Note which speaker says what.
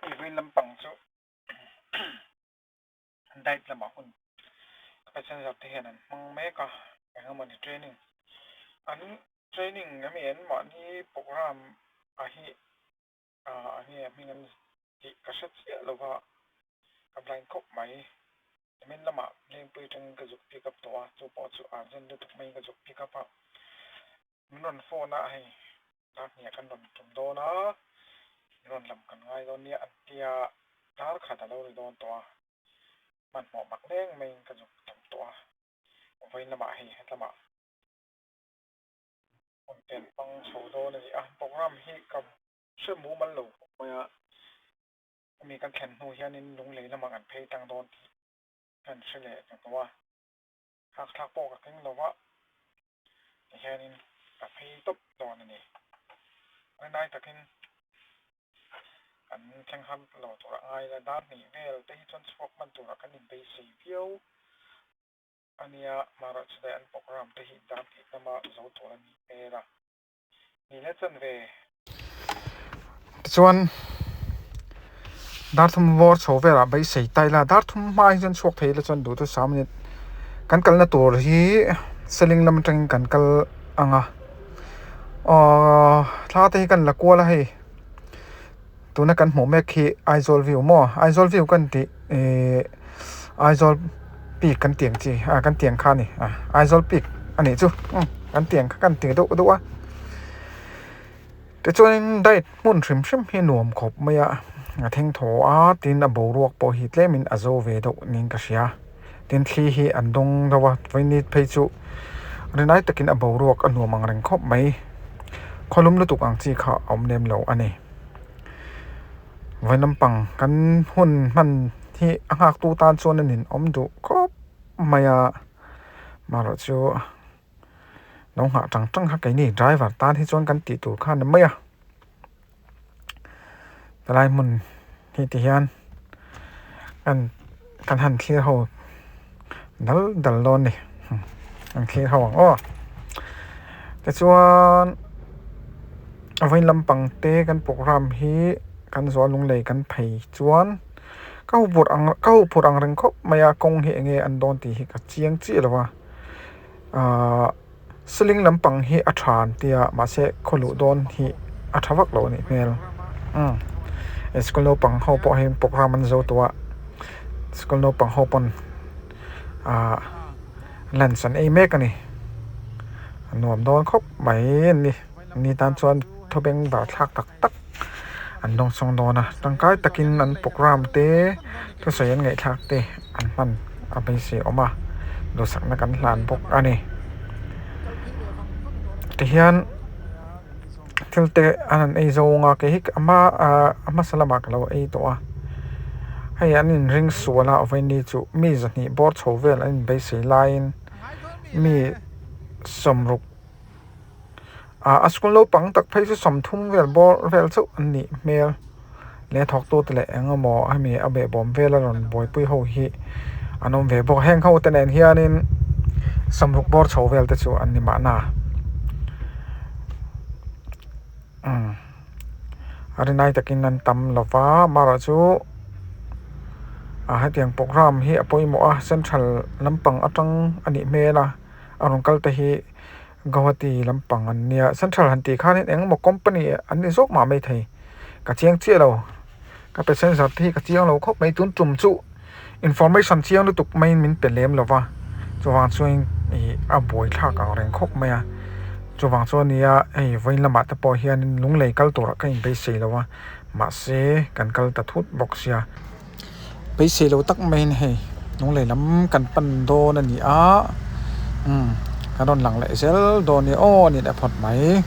Speaker 1: Hei vawiin lampang chu diet lamah hun ka passenger te hian an hmang mek a eng emawni training an training emaw an mahni programme ah hi ah enge a hming an tih ka hre chiah lo va ka blind khawp mai nimin lamah lengpui atangin ka zuk pick up tawh a chu pawh chu urgent lutuk maiin ka zuk pick up a min rawn phone a hei dar hniah kan rawn tum dawn a min rawn lam kan ngai dawn nia an tia dar khat a lo ri dawn tawh a hmanhmawh mak leng maiin ka zuk lam tawh a vawiin lamah hei hetlamah hun te an hmang chho dawn a ni a programme hi ka hre mumal lo khawp mai a hemi kan thlen hnu hianin lunglei lamah kan phei tang dawn tih kan hre leh hnuhnawh a hakthlak pawh ka keng lo va tihianin ka phei tawp dawn a ni rinai takin kan thleng har lo tur a ngai la dar hnih vel te hi chuan chhuak hman turah kan inbeisei viau. A nia, marawh chu an programme te hi dar tih lama zo tur a nih hmel a, ni le chan ve. Tichuan, dar thum vawr chho velah beisei ta ila, dar thum hma hi chuan chhuak thei ila chuan duh thusam a ni. Kan kalna tur hi Seling lam atangin kan kal ang a, aww thla te hi kan la kual a hei. Tuna kan hmuh mek hi Aizawl view maw Aizawl view kan tih ihh Aizawl peak kan tih ang chi ah kan tih ang kha a ni ah Aizawl peak a nih chu umm kan tih ang kha kan ti deuh deuh a tichuanin diet hmun hrim hrim hi nuam khawp mai a a theng thaw a tin a boruak pawh hi tlemin a zo ve deuh niin ka hria tin thli hi an dawng deuh a vawiin phei chu rinai takin a boruak a nuam ang reng khawp mai khawlum lutuk ang chi kha a awm lem lo a ni. Vawi lampang kan hun hman hi a nghaktu tan chuan a ninawm duh khawp mai a, marawh chu lo nghah tang tang kha keini driver tan hi chuan kan tih tur kha a ni mai a, helai hmun hi ti hian kan kan han thlir ho dal dal dawn a ni an thlir ho ang aw tichuan a vawi lampang te kan programme hi kan zual lunglei kan phei chuan ka hu phurh ang ka hu phurh ang reng khawp mai a kawng hi eng nge an dawn tih hi ka chiang chiah lo a ahh ceiling lampang hi a tha an tia mahse khaw luh dawn hi a tha vak lo a nih hmel umm school naupang ho pawh hi programme an zo tawh a school naupang ho pawn ahh lunch an ei mek a ni a nuam dawn khawp mai a ni ni tan chuan thawbeng bar thlak tak tak an dawngsawng dawn a tangkai takin an programme te thusawi an ngaihthlak te an hman a beisei awm a duhsakna kan hlan bawk a ni tihian thil te an han ei zawng a kei hi a hma ah a hmasa lamah ka lo ei tawh a hei an inring sual a vawiin chu mi zahnih bawr chho vel an inbeisei laiin mi sawmruk. Ah a school naupang tak phei chu sawmthum vel bawr vel chauh an nih hmel leh thawktu te leh eng emaw hemi a behbawm vel a rawn buaipui ho hi an awm ve bawk a heng ho te nen hianin sawmruk bawr chho vel te chu an ni mahna umm a rinai takin an tam lo va amaherawhchu ah hetiang programme hi a pawimawh a central lampang atang a nih hmel a a rawn kal te hi. Guwahati lampang an nia central han tih khanin engemaw company an ni zawk mah maithei ka chiang chiah lo ka passenger te hi ka chiang lo khawp mai tun tum chu information chiang lutuk maiin min pe lem lo va chuvang chuan ih a buai thlak ang reng khawp mai a chuvang chuan nia hei vawiin lamah te pawh hianin lunglei kal turah ka inbeisei lo a mahse kan kal ta thut bawk sia. Beisei lo tak maiin hei lunglei lam kan pan dawn a ni a umm kan rawn lang leh zel dawn nia aw a ni leh phawt mai.